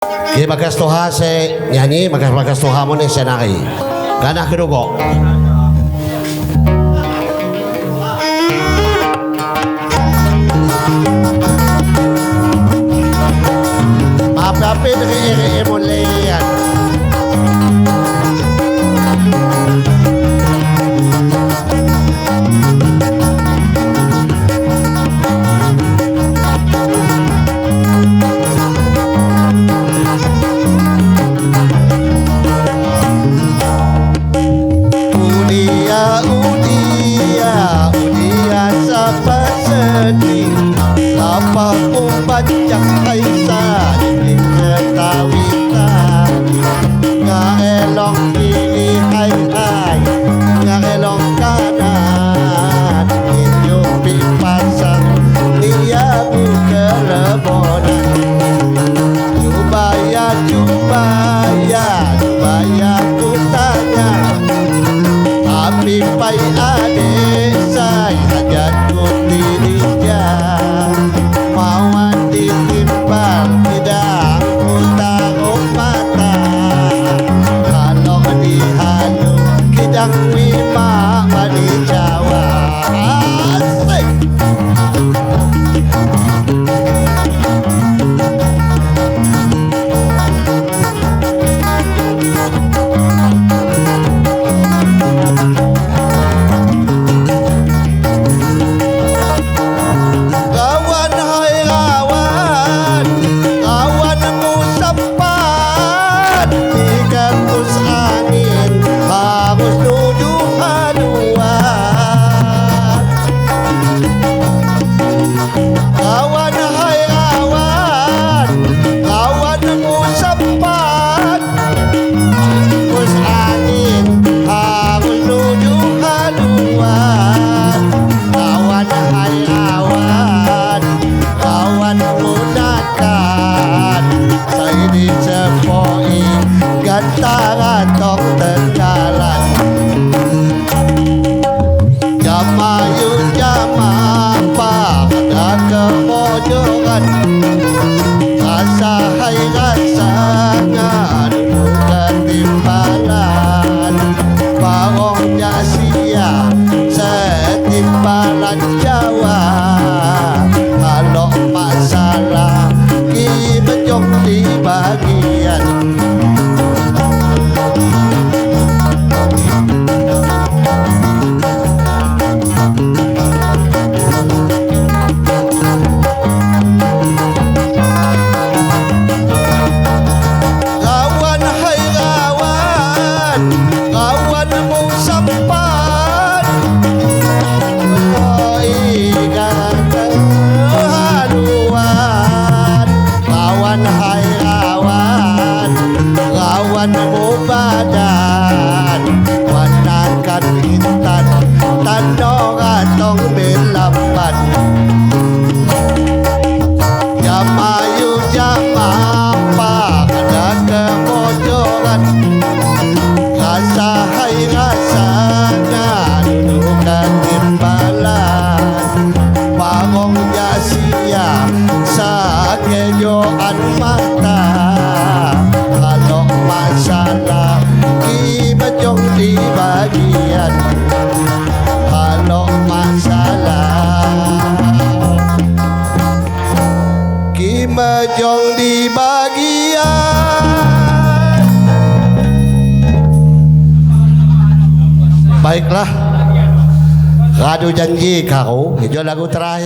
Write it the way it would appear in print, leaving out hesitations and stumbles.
Ki bagas Toha se nyanyi, bagas bagas Toha mo ni senari. Kanah kedua. Api-api dari iri mulian. Udia, udia, udia sapa sedih, apa pun kaisa di ketawita. Ngaelong kiri hai hai, ngaelong kanan, hidup pasang dia bukelebonan. Cubaya, cubaya, cubaya ku tanya, tapi pai ade sai hajatku tidija. Mawan ditimbal tidak ku taruh mata, kalau dihalu kidang wima bani Jawa. Asik. Kawan hai kawan, kawan musampan, 300 angin harus nuju haluan. Kawan hai kawan, kawan musampan, 300 angin harus nuju haluan. Kawan hai kawan, kawan gunakan, saya dicepoi gantara tong tenggalan. Jamayu jamapa pada kemojoran, rasa hai rasa ngadu ketimbalan. Barong jasia setimbalan Jawa, kalau masalah ki bejong di bagian. Kawan hai kawan, kawan musampan, haluan. Kawan hai kawan, kawan mubadan, wanakan intan tandong atong belamban. Jamayu jamapa ada kemojoran, rasa hai rasa ngadudukan timbalan. Barong jasia sakejoan mata, kalau masalah ki bejong di bagian. Kalau masalah ki mejong di bagian. Baiklah, radu janji kau, hijau lagu terakhir.